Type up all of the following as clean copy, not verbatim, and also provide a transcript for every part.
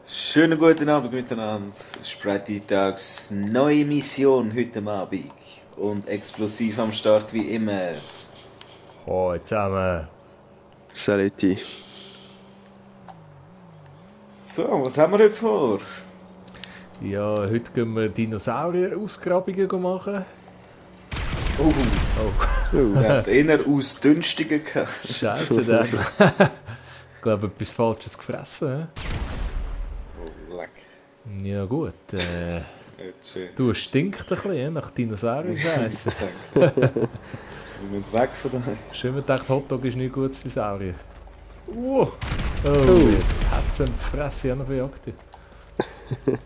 Schönen guten Abend miteinander. Spreititags neue Mission heute Abend. Und explosiv am Start wie immer. Hoi zusammen. Saletti. So, was haben wir heute vor? Ja, heute gehen wir Dinosaurier-Ausgrabungen machen. Oh, Oh. wir hatten eher Ausdünstungen gehabt. Scheiße, der. Ich glaube, etwas Falsches gefressen. Oh, leck. He? Ja gut, Nicht schön. du stinkt ein bisschen nach Dinosaurier-Scheiße. Wir müssen weg von da. Schön, man denkt, Hotdog ist nicht gut für Saurier. Oh, jetzt hat es ihn die Fresse auch noch verjagt.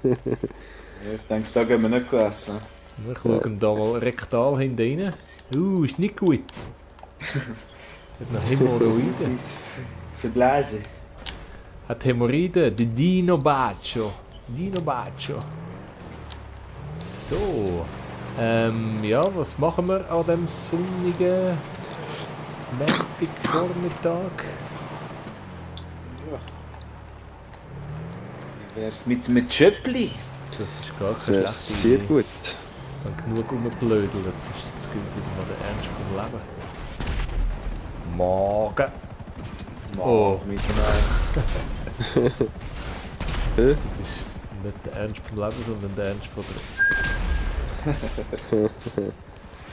Ja, ich denke, da gehen wir nicht essen. Wir schauen da mal rektal hinten rein. Ist nicht gut. Hat noch Hämorrhoiden. Etwas verblasen. Hat Hämorrhoiden, der Dino Baccio. Dino Baccio. So. Ja, was machen wir an dem sonnigen Montagvormittag? Wie wär's mit einem Tschöppli? Das ist gar Das keine wäre schlechte sehr Idee. gut. Wenn genug rumblödeln, jetzt gilt wieder mal der Ernst vom Leben. Morgen. Oh. Mit einem. Das ist nicht der Ernst vom Leben, sondern der Ernst von der...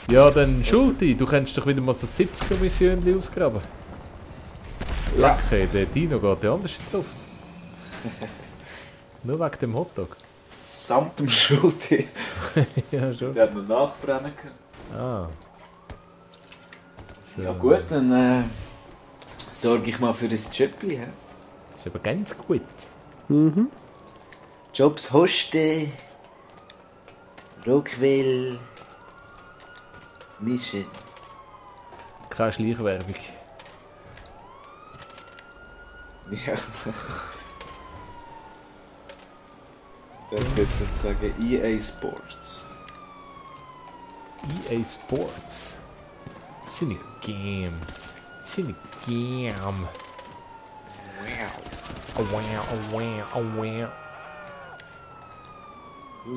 Ja, dann Schulti, du kannst doch wieder mal so 70er-Missionen ausgraben. Ja. Okay, der Dino geht ja anders in die Luft. Nur wegen dem Hotdog. Samt dem Schulte. Ja, schon. Der hat noch nachbrennen können. Ah. So. Ja gut, dann sorge ich mal für das Tschöppli. He? Ist aber ganz gut. Mhm. Jobs Hoste, Rockwell, Mission. Keine Schleichwerbung. Ja. Ich darf jetzt nicht sagen EA Sports. EA Sports. Das ist ein Game. Das ist ein Game. Oh wow, oh wow, oh wow.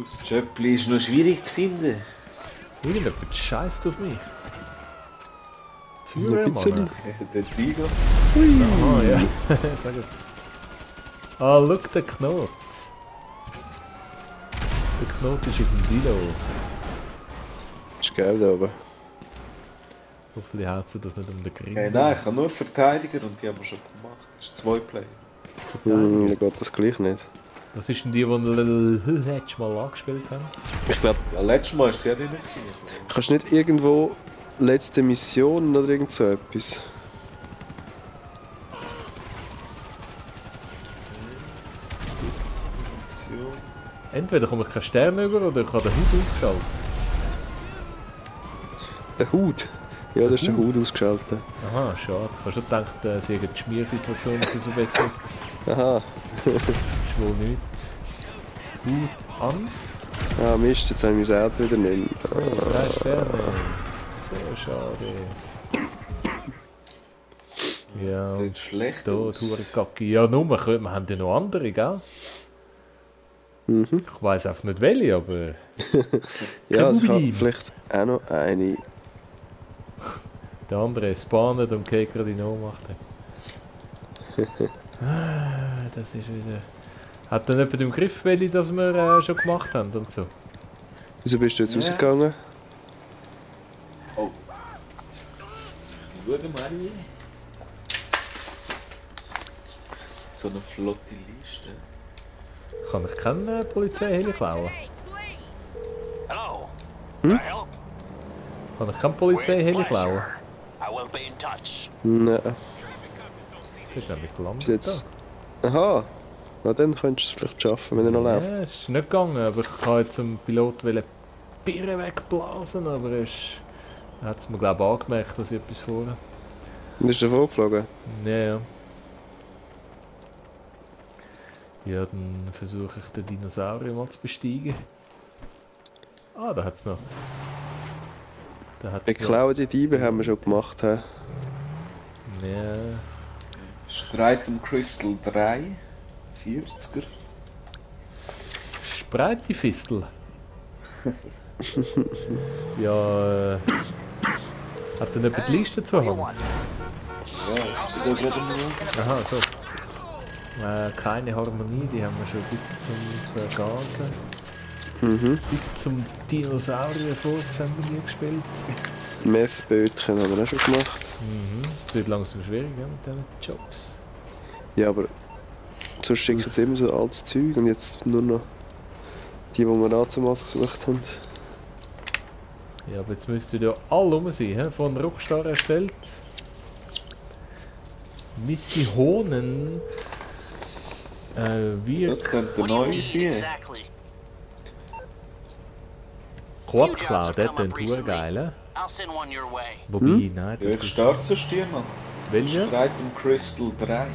Das Tschöppli ist noch schwierig zu finden. Irgendjemand scheißt auf mich. Ein Führer, bisschen. Mann. Der Tiger. Ah, ja. Sag etwas. Ah, schau, der Knot. Der Knot ist auf dem Silo. Ist geil da oben. Hoffentlich hält sie das nicht um den Gring. Nein, ich habe nur Verteidiger und die haben wir schon gemacht. Das ist 2 Player. Dann geht das gleich nicht. Das ist denn die, die letztes Mal angespielt haben? Ich glaube, letztes Mal war sie ja nicht mehr. Kannst du nicht irgendwo letzte Mission oder irgend so etwas? Entweder komme ich keinen Stern über oder ich habe den Hut ausgeschaltet. Der Hut? Ja, das ist der Hut ausgeschaltet. Aha, schade. Ich habe schon gedacht, sie haben die Schmiersituation zu verbessern. Aha. Ist wohl nicht. Hut an. Ah Mist, jetzt habe ich mein Auto wieder nicht. 3 Sterne. So schade. Ja, Sieht schlecht da, aus. Kacke. Ja, nur, wir haben ja noch andere, gell? Mhm. Ich weiss einfach nicht welche, aber... Ja, also ich Problem. habe vielleicht auch noch eine. Der andere spawnet und geht gerade in Ohnmacht. Das ist wieder... Hat dann jemand im Griff, welche das wir schon gemacht haben und so? Wieso bist du jetzt Ja. rausgegangen? Oh. Schau mal. So eine flotte Liste. Kann ich keine Polizeiheli klauen? Hello. Hm? Can I help? Kann ich keine Polizeiheli klauen? I will be in touch. Nein. Das ist nämlich Bis gelandet. jetzt. Aha. Na dann könntest du es vielleicht schaffen, wenn er noch läuft. Ja, es ist nicht gegangen, aber ich wollte zum Pilot die Birne wegblasen, aber er hat es mir glaube ich angemerkt, dass ich etwas vorhabe. Und ist er vorgeflogen? Ja, ja. Ja, dann versuche ich den Dinosaurier mal zu besteigen. Ah, da hat es noch. Da hat's Beklauen die Diebe haben wir schon gemacht. He? noch. Ja. Streit um Crystal 3. 40er. Spreite-Fistel. Ja, hat er nicht die Liste zu What do you haben? want? Ja, ist da gerade mal. Aha, so. Keine Harmonie, die haben wir schon bis zum Vergasen. Bis zum Dinosaurier vorzusammeln gespielt. Meth-Bötchen haben wir auch schon gemacht. Es wird langsam schwieriger mit diesen Jobs. Ja, aber sonst schicken sie immer so altes Zeug und jetzt nur noch die wir damals gesucht haben. Ja, aber jetzt müsste ja alle rum sein, he? Von Rockstar erstellt. Missionen. Wir Das könnte What do you neu need sein. exactly? Quad Cloud, der klingt geil, he? I'll send one your way. Wobei, nein, Ja, ich das ist starte so stehen, Mann. welcher? Streit um Crystal 3.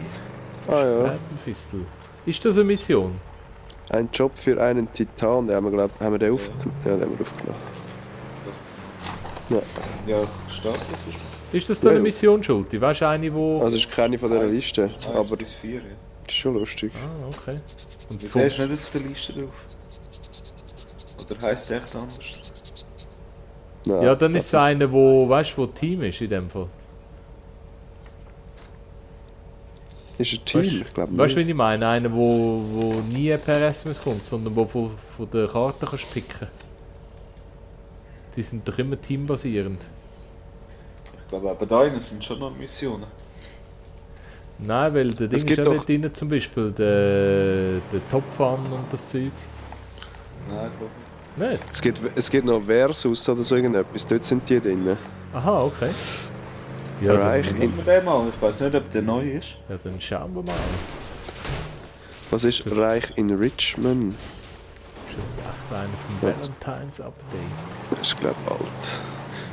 Ah ja, Breitenfistel. Ist das eine Mission? ein Job für einen Titan, den haben wir, haben wir den aufgenommen. Ja, den haben wir aufgenommen. Ja. Ja, starte das ist. Ist das dann eine Ja. Mission, Schulti? Weißt du eine, wo... Also es ist keine von dieser Liste, 1 aber bis 4, ja. das ist schon lustig. Ah, okay. Und Der von... ist nicht auf der Liste drauf. Oder heisst der echt anders? Nein, Ja, dann ist es das eine, wo, weißt du, wo Team ist in dem Fall. Ist ein Team, Weißt ich glaube du, wie nicht. ich meine? Einer, wo nie per SMS kommt, sondern wo von der Karte kannst picken. Die sind doch immer teambasierend. Ich glaube, aber da innen sind schon noch Missionen. Nein, weil der Ding ist gibt ja doch- nicht drin, zum Beispiel der Top Fun und das Zeug. Nein, ich glaube Nicht? Es gibt noch Versus oder so irgendetwas, dort sind die drin. Aha, okay. Ja, Reich dann, in... nicht. Den mal, ich weiß nicht, ob der neu ist. ja, dann schauen wir mal. Was ist Reich in Richmond? Das ist echt einer vom Valentine's Update. Das ist glaube ich alt.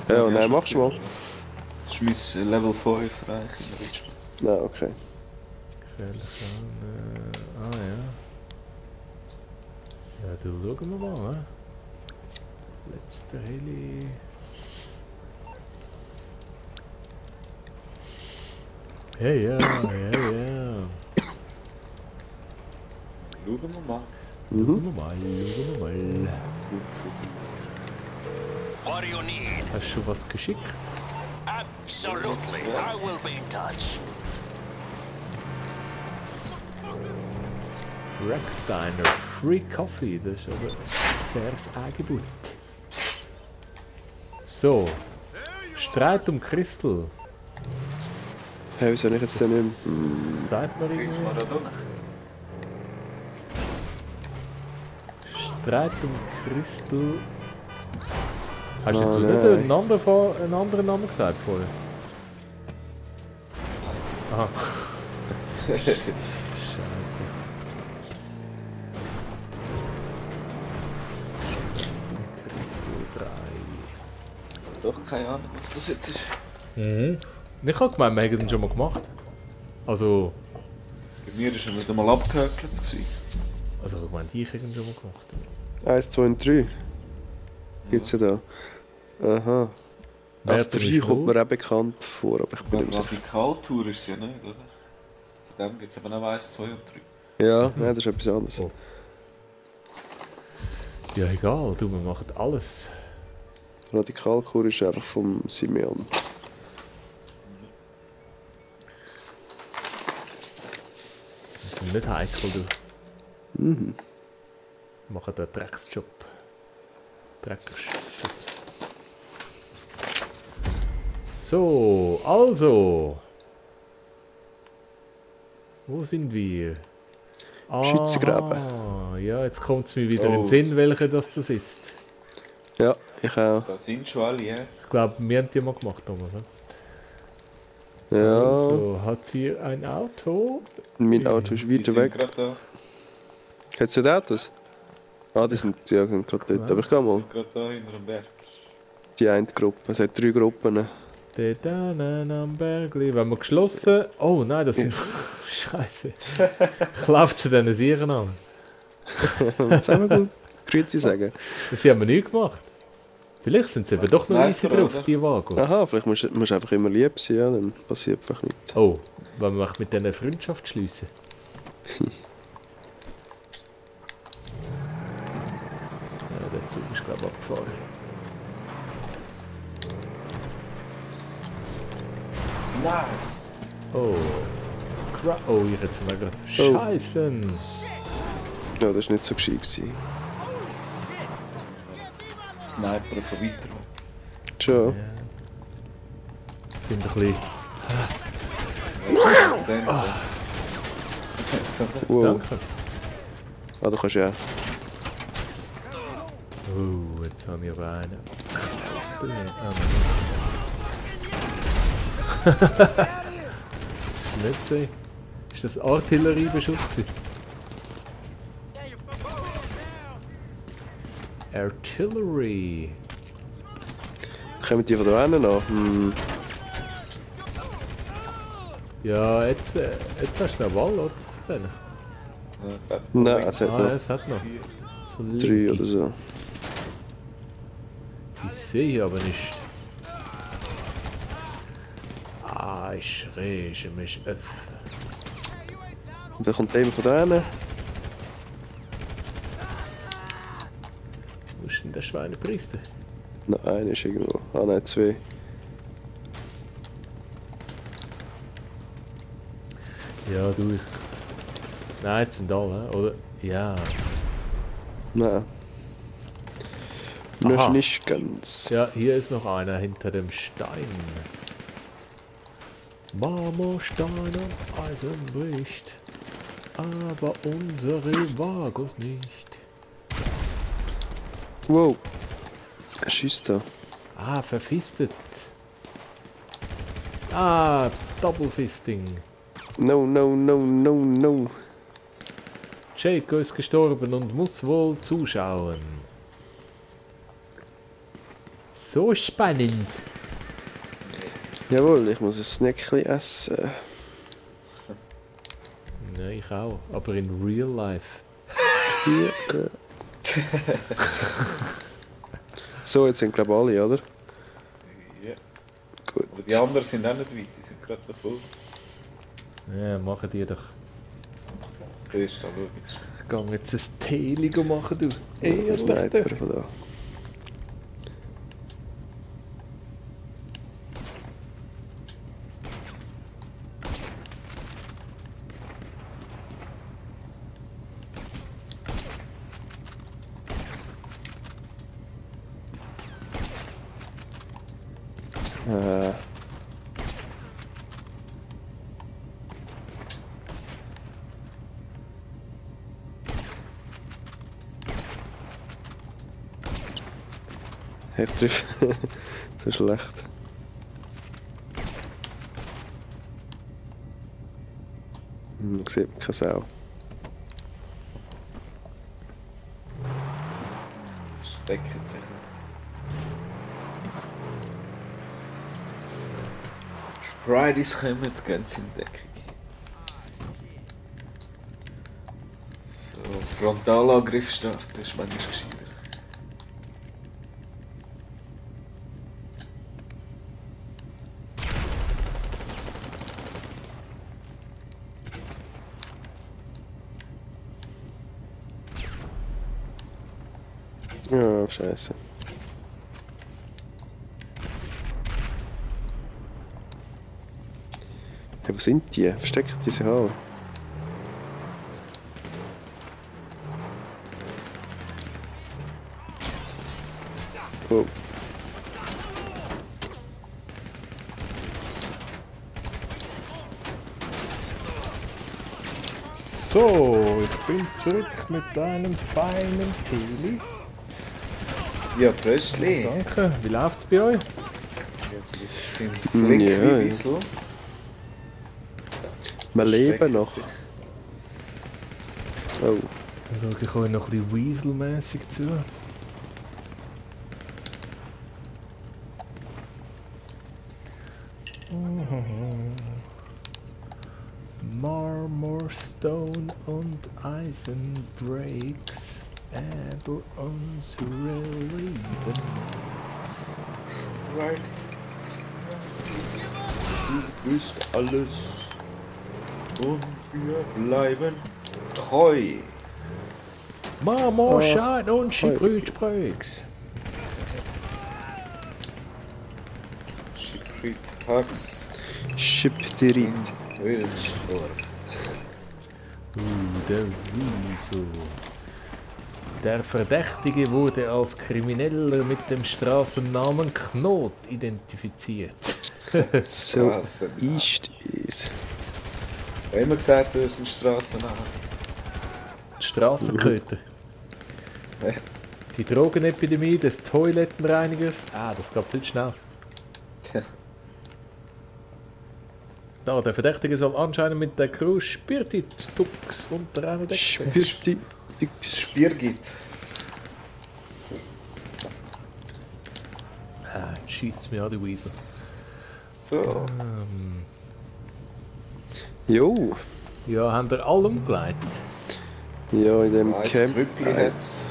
Ja, nein, machst du mal. Das ist mein Level 5 Reich in Richmond. Nein, okay. Gefährlich an. Ja. Ja, du schauen wir mal, ne? Letzter Heli. Ja. Schauen wir mal. Schauen wir mal. What do you need? Hast du schon was geschickt? Absolutely. I will be in touch. Rex-Diner Free Coffee, das ist aber ein faires Angebot. So. Streit um Crystal. Hey, wieso nicht jetzt den nicht mehr? Sagt man Chris irgendwie? Maradona. Streit um Crystal. Hast du jetzt Oh, nicht nein. einen anderen Namen gesagt vorher? Aha. Scheiße. Crystal 3. Doch, keine Ahnung, was das jetzt ist. Ich habe gemeint, wir hätten ihn schon mal gemacht. Also, Bei mir war er nicht einmal abgehökelt. gewesen. ich meine, ich hätte ihn schon mal gemacht. 1, 2 und 3. Gibt's ja da. Aha. Das Werter 3 ist kommt null. mir auch bekannt vor, aber ich bin Ja, nicht sicher. Radikaltour ist es ja nicht, oder? Von dem gibt es eben auch 1, 2 und 3. Ja, nein, das ist etwas anderes. Oh. Ja, egal, du, wir machen alles. Radikalkur ist einfach vom Simeon. Das ist nicht heikel, du. Wir machen den Drecksjob. Drecksjobs. So, also. Wo sind wir? Schützengraben. Ja, jetzt kommt es mir wieder in Oh. den Sinn, welcher das ist. Ja, ich auch. Da sind schon alle, ja. Ich glaube, wir haben die mal gemacht, Thomas. Ne? Ja, Also, hat sie ein Auto? mein Auto ist Die weiter sind weg. gerade da. Hat es nicht Autos? Ah, die sind ja gerade dort. Aber ich gehe Die mal. sind gerade da hinter dem Berg. Die eine Gruppe. Es hat 3 Gruppen. Dort hinten am Bergli. Wenn wir geschlossen. Oh nein, das sind. Scheiße. Ich laufe zu diesen Sieren an. Jetzt haben wir gut Grüezi sagen. Das haben wir nie gemacht. Vielleicht sind sie eben doch noch easy Sniper, drauf, oder? die Wagen. Aha, vielleicht musst du einfach immer lieb sein, ja, dann passiert einfach nichts. Oh, wenn wir mit denen Freundschaft schliessen. gefahren. Nein! Oh. Oh, ich hätte es mir gerade. Scheißen! Ja, das war nicht so gescheit gewesen. Sniper von weiter. Schon. Ja. Sind ein bisschen. Wow. Danke. Ah, du kannst ja. Oh, jetzt habe ich aber einen. Nicht sehen. Ist das Artilleriebeschuss gewesen? Artillery. Kommen die von da hinten an? Hm. Ja, jetzt hast du eine Wahl, oder? Nein, es hat Ah, noch es hat noch. So 3 oder so. Ich sehe aber nicht. Ah, ich rege mich auf. Und dann kommt jemand von da hinten. Wo ist denn der Schweinepriester? Nein, einer ist irgendwo. Ah nein, 2. Ja, du. Nein, jetzt sind alle, oder? Ja. Nein. Aha. Das ist nicht ganz. Ja, hier ist noch einer hinter dem Stein. Marmorstein und Eisen bricht, aber unsere Vagos nicht. Wow. Er schießt da. Ah, verfistet. Ah, Double Fisting. No, no, no, no, no. Jaco ist gestorben und muss wohl zuschauen. So spannend. Jawohl, ich muss ein Snackchen essen. Ja, ich auch, aber in real life. Ja. So, jetzt sind glaube ich alle, oder? Ja. Gut. Aber die anderen sind auch nicht weit, die sind gerade davor. Ja, machen die doch. Zuerst schauen. Ich gehe jetzt ein Tee machen, du. Ein Sniper von da. Er trifft. So schlecht. Sieht man keine Sau. Stecken sich. Sprites kommen, gehen sie in Deckung. So, Frontalangriff starten ist manchmal gescheiter. Ja, scheiße. Hey, wo sind die? Verstecken die sich alle? Oh. So, ich bin zurück mit deinem feinen Teli. Ja, Tröstli. Danke. Wie läuft's bei euch? Das sind flink Ja. wie Wiesel. Wir leben noch. Oh. Dann schaue ich euch noch ein bisschen Weasel-mässig zu. Marmor, Stone und Eisen breaks, aber unsere Leben. Right. Du bist alles. Und wir bleiben treu. Marmor, Ah, Schein und hey. Brütsprägs. Concrete Hugs. Ship Dirit. Wildstorm. Der Wieso. Der Verdächtige wurde als Krimineller mit dem Straßennamen Knot identifiziert. So Straßennamen. ist es. Ich habe immer gesagt, du hast einen Strassennamen. Straßenköter. Ja. Die Drogenepidemie des Toilettenreinigers. Ah, das geht viel schnell. Tja. Der Verdächtige soll anscheinend mit der Crew Spiritus unter einer Decke. Spirti. Spirgit. Ah, jetzt schießt's mir an, die Weasel. So. Jo. Ja, haben wir alle umgelegt? Ja, in dem Ein Camp. Krüppli hat's.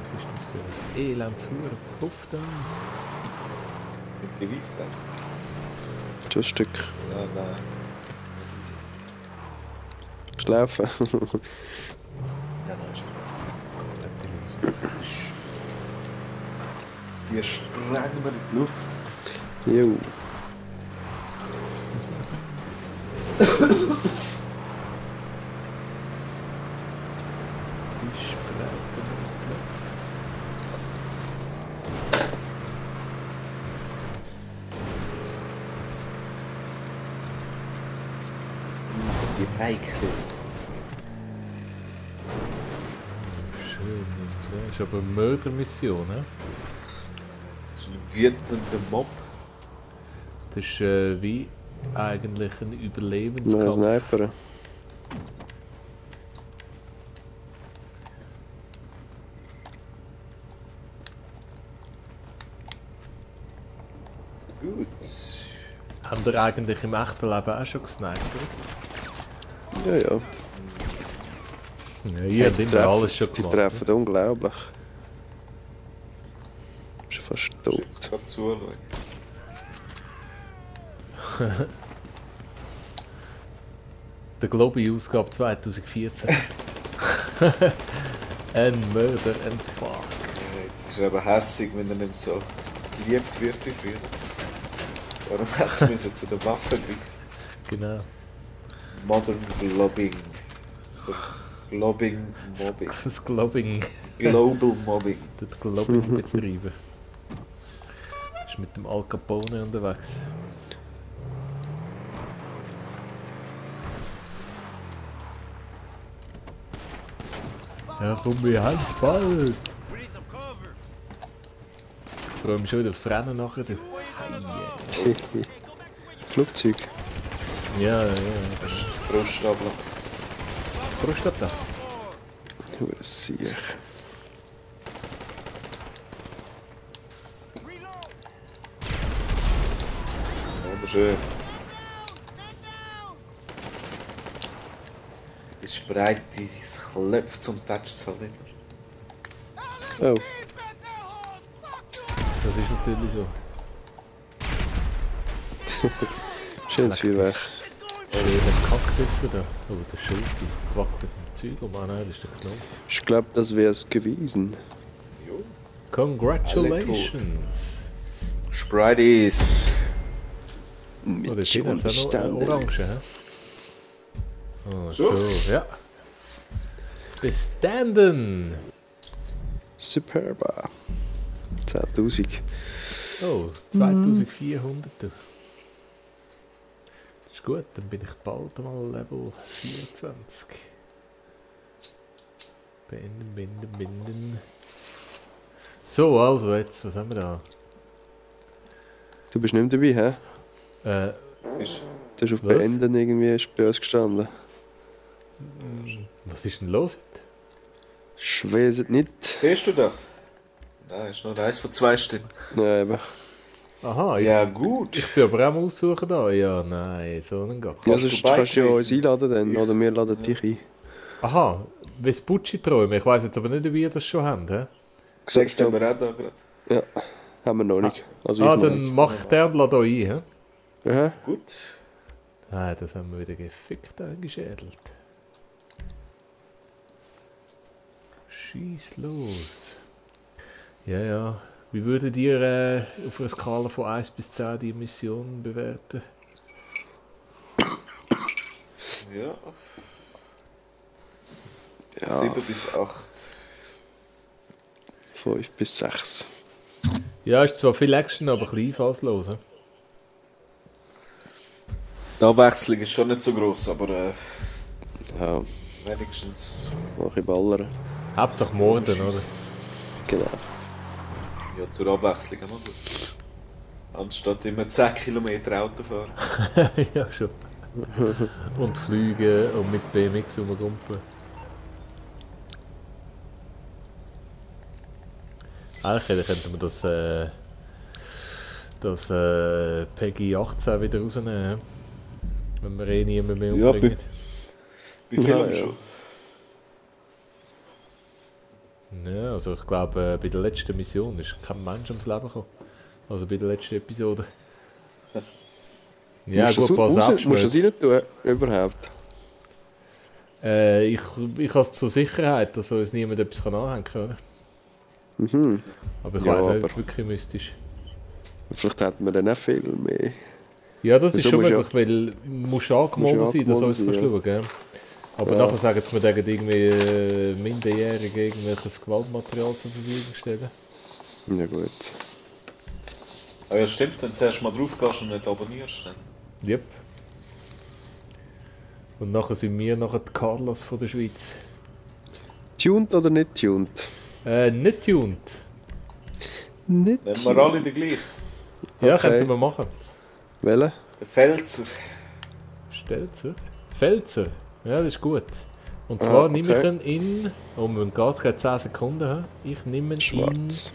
Was ist das für ein elendshuren Puff da? Sind die weit weg? Schon ein Stück. Ja, nein. Schlafen. Ja, nein, schon. Die sprengen wir in die Luft. Jo. Die spreiten in die Luft. Das wird heikel. Schön, das ist aber eine Mördermission, ne? Das ist ein wütender Mob. Das ist wie eigentlich ein Nein, Überlebenskampf. Sniper. Gut. Haben wir eigentlich im echten Leben auch schon gesnipert? Ja, ja. Ja, ihr habt immer alles schon Die gemacht. treffen unglaublich. Ist fast Jetzt tot. gerade zuschauen. Der Globi-Ausgabe 2014. Ein Mörder, ein Fuck. Ja, jetzt ist er aber hässig, wenn er nicht so geliebt wird wie früher. Warum hätte man zu der Waffe greifen? Genau. Modern Globbing. Oder Globbing Mobbing. Das Globbing. Global Mobbing. Das Globbing betreiben. Ist mit dem Al Capone unterwegs. Ja, komm, wir haben es bald. Ich freue mich schon wieder aufs Rennen nachher. Du. Flugzeug. Ja, ja. Frustabler. Prostata. Du sicher. Wunderschön. Ist bereit, es klopft zum Touchzylinder. Oh, Das ist natürlich so. schönes Feuerwerk. Der Kaktus da. Oh, der Schild, die wackelt im Zeug. Oh Mann, nein, das ist der Knopf. Ich glaube, das wäre es gewesen. Jo. Congratulations! Sprites. Oh, der Schild hat auch noch Orange, hä? Oh, So. so, ja. Bestanden! Superba. 10.000. Oh, 2400. Das ist gut, dann bin ich bald mal Level 24. Binden. So, also jetzt, was haben wir da? Du bist nicht mehr dabei, hä? Ist Du hast auf Was? Beenden irgendwie ist bei uns gestanden. Was ist denn los? Ich weiss es nicht. Siehst du das? Nein, ist nur eins von 2 Stimmen. Nein, eben. Aha, Ja, gut. ich bin aber auch am Aussuchen da. Ja, nein, so einen Gag. Ja, Kannst du sonst kannst du ja beitreten? uns einladen dann, oder wir laden dich ein. Aha, Vespucci-Träume. Ich weiss jetzt aber nicht, wie ihr das schon habt. He? Sagst du aber auch da gerade. Ja, haben wir noch nicht. Also Ah, ich noch dann mach ich den und lade euch ein. He? nicht. Aha. Gut. Nein, das haben wir wieder gefickt eingeschädelt. Schieß los. Ja, ja. Wie würdet ihr auf einer Skala von 1 bis 10 die Mission bewerten? Ja. Ja. 7 bis 8. 5 bis 6. Ja, ist zwar viel Action, aber klein einfallslos. Die Abwechslung ist schon nicht so gross, aber Ja, wenigstens mach ich ballern. Hauptsache Morden, oder? Genau. ja, zur Abwechslung auch noch gut. Anstatt immer 10 Kilometer Auto fahren. Ja, schon. Und fliegen und mit BMX rumgumpen. Eigentlich könnte man das Peggy 18 wieder rausnehmen, wenn wir eh niemanden mehr Ja, umbringen. Bei Filmen Ja. schon. Ja, also ich glaube, bei der letzten Mission ist kein Mensch ums Leben gekommen. Also bei der letzten Episode. Ja, Musst gut, du ein paar musst du das Selbstmorde. rein tun, überhaupt? Ich habe es zur Sicherheit, dass uns niemand etwas anhängen kann. Mhm. Aber ich Ja, weiß nicht, aber- ob es wirklich mystisch. Vielleicht hätten wir dann auch viel mehr. Ja, das ist Wieso schon musst du möglich, weil du musst angemeldet musst sein, dass angemeldet uns sein, ja. verschlugen, gell? Aber Ja. nachher sagen sie mir, dass irgendwie Minderjährige irgendwelches Gewaltmaterial zur Verfügung stellen. Ja gut. Ah ja, stimmt, wenn du zuerst mal drauf gehst und nicht abonnierst, dann. Yep. Und nachher sind wir nachher die Carlos von der Schweiz. Tuned oder nicht tuned? Nicht tuned. Nicht Nehmen wir alle die gleich. Ja, Okay. könnten wir machen. Welche? Der Pfälzer. Stelzer? Pfälzer? Ja, das ist gut. Und zwar nehme ich okay. ihn in... Oh, mein Gas geht 10 Sekunden. He? Ich nehme ihn Schwarz.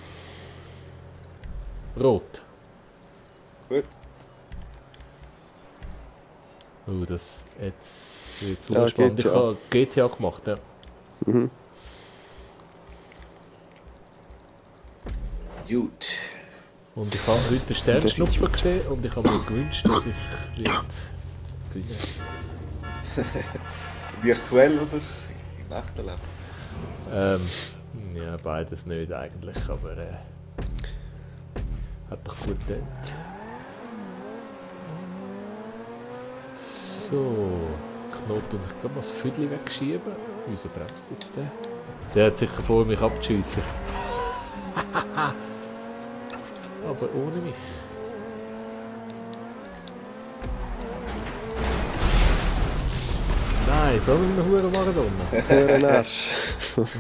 in rot. Gut. Oh, das jetzt wird Ja, spannend. Ich GTA. habe GTA gemacht, ja. Mhm. Gut. Und ich habe heute den Sternschnupfen gesehen und ich habe mir gewünscht, dass ich wird gewinnen. Virtuell oder im echten Leben? Ja, beides nicht eigentlich, aber hat doch gut gedacht. So, Knoten und ich kann mal das Füdli wegschieben. Wieso bremst jetzt der? Der hat sicher vor, mich abzuschiessen. Aber ohne mich. Nein, so einen Huren Maradona. Hören Arsch.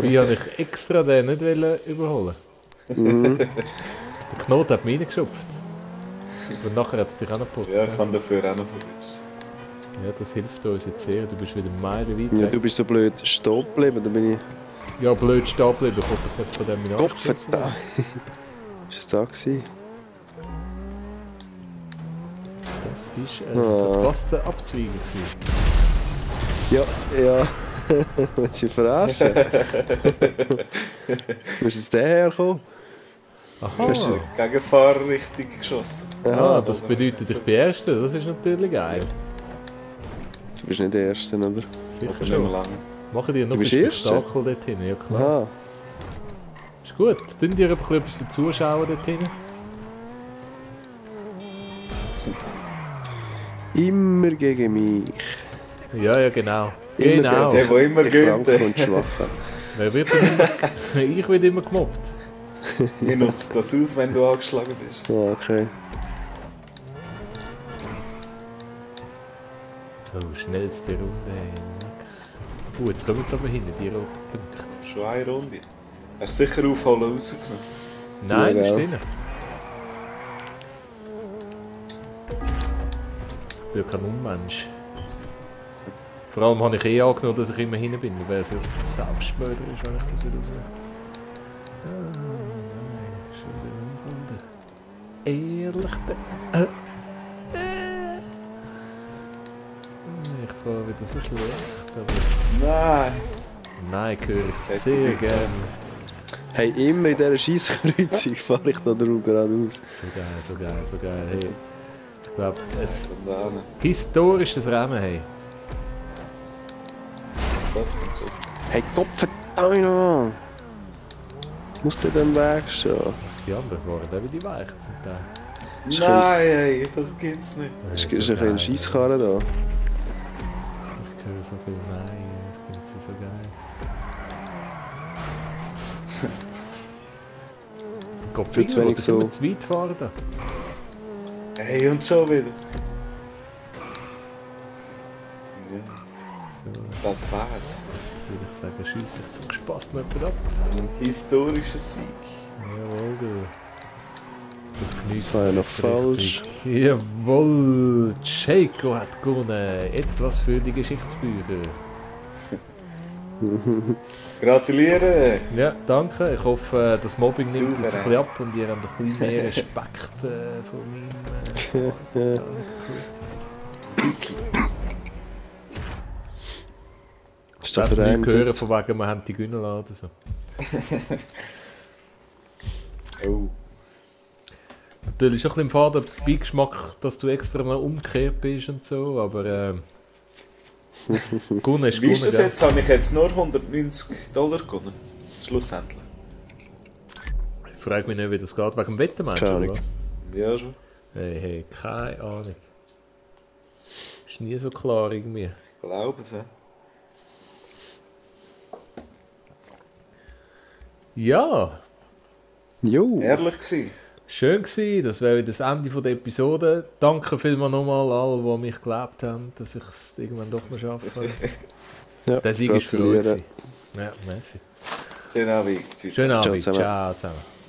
Wie habe ich extra den nicht überholen? Der Knoten hat mich reingeschupft. Und nachher hat es dich auch noch geputzt. Ja, Ja, ich kann dafür auch noch verwischen. ja, das hilft uns jetzt sehr. Du bist wieder meilenweit Ja, weg. du bist so blöd stehen geblieben, da bin ich... Ja, blöd stehen bleiben. Ich hoffe, ich nicht von dem Gott abgeschossen verdammt. Ist das da gewesen? Das ist ein Ah. verpasster Abzweiger gewesen. Ja, ja. Willst du mich verarschen? Wo ist jetzt der hergekommen? Aha. Das ist- Gegenfahrer richtig geschossen. Ah, das bedeutet, ich bin Erster. Das ist natürlich geil. Du bist nicht der Erste, oder? Sicher Aber nicht mehr schon. lange. Machen die noch Du ein bist Erster? Spektakel dort hinten? Ja klar. Aha. Ist gut. Tun dir etwas für die Zuschauer dort hinten? Immer gegen mich. Ja, ja, genau. Immer Genau. Der, der immer der gönnt. Kranke und Schwache. Wer wird denn immer, ich werde immer gemobbt. Wie nutzt das aus, wenn du angeschlagen bist? Ah, okay. Oh, schnellste Runde. Ey. Jetzt kommen wir aber hin, die roten Punkte. Schon eine Runde. Hast du sicher aufholen rausgenommen? Nein, Ja, ist gell. drin. Ich bin ja kein Unmensch. Vor allem habe ich eh angenommen, dass ich immer hinten bin. Wäre so selbstmörderisch, wenn ich das wieder rausnehme. Ah, nein, schon wieder ein Wunder. Ehrlich, ich fahre wieder so schlecht, aber... Nein! Nein, höre ich sehr gerne. Hey, immer in dieser Scheisskreuzung fahre ich da drauf geradeaus. So geil, so geil, so geil. Hey, ich glaube, es Von da hin. historisches Rennen, hey. Das kommt schon. Hey, Gott verdammt noch! Muss der den Weg stehen? Die anderen fahren auch wieder weich zum Teil. Nein, ey, das gibt's nicht. Es ist ein bisschen Scheisskarren da. Ich höre so viel Nein, ich finde sie so geil. Gott, Viel zu wenig so. Zu weit fahren da. Hey, und schon wieder. Ja, So, das war's. jetzt würde ich sagen, schiesse ich zum Spaß noch jemand ab. Ein historischer Sieg. Jawohl, du. Das Das war ja noch falsch. Jawohl, Jaco hat gewonnen. Etwas für die Geschichtsbücher. Gratuliere! Ja, danke. Ich hoffe, das Mobbing nimmt jetzt ein Souverän. bisschen ab und ihr habt ein bisschen mehr Respekt von meinem Ist Ich der darf Verein nicht hören, dort? von wegen, wir haben die gewinnen lassen oder so. Oh. Natürlich ist auch ein bisschen im Faden Beigeschmack, dass du extra noch umgekehrt bist und so, aber gewonnen ist Wie ist gewonnen, das ja. jetzt? Habe ich jetzt nur $190 gewonnen? Schlussendlich. Ich frage mich nicht, wie das geht. Wegen dem Wettermatch, Keine oder Ahnung. was? Ja, schon. Hey, keine Ahnung. Ist nie so klar irgendwie. Ich glaube es, ja. Ja, Jo, Ehrlich gewesen. schön gewesen. Das wäre das Ende der Episode. Danke vielmals nochmal allen, die mich geglaubt haben, dass ich es irgendwann doch noch schaffe. ja, Der Sieg ist für euch. gratuliere. gewesen. Ja, merci. Schönen Abend. Tschüss. Schönen Ciao Abend. zusammen. Ciao zusammen.